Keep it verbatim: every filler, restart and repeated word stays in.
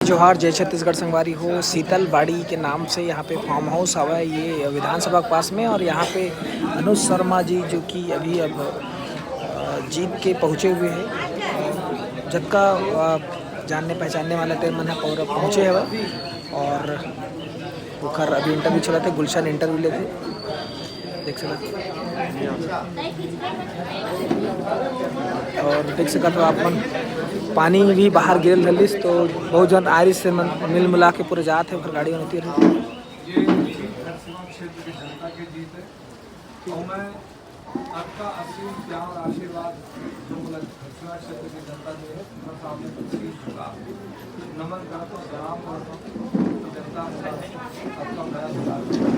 जोहार, जय छत्तीसगढ़ संगवारी हो। शीतल बाड़ी के नाम से यहाँ पे फार्म हाउस हवा है, ये विधानसभा के पास में। और यहाँ पे अनुज शर्मा जी, जो कि अभी अब अ, जीत के पहुँचे हुए हैं, जतका अ, जानने पहचानने वाला तेन मन ह पहुँचे हवा। और ओखर अभी इंटरव्यू चलत हे, गुलशन इंटरव्यू लेथे। देख सकत, और देख सकत हो आप मन, पानी भी बाहर गिरल रहलिस, तो बहुत जन आरिस से मन मिल मिला के पूरे जात हे, ओकर गाड़ी मन उतिर हे। ये क्षेत्र की जनता की जीत है। तो मैं आपका असीम प्यार और आशीर्वाद जो मुझे घोषणा क्षेत्र की जनता दी है, मैं सामने तस्वीर झुका नमन करता हूँ, प्रणाम करता हूँ। जनता ने आपका बड़ा प्यार दिया।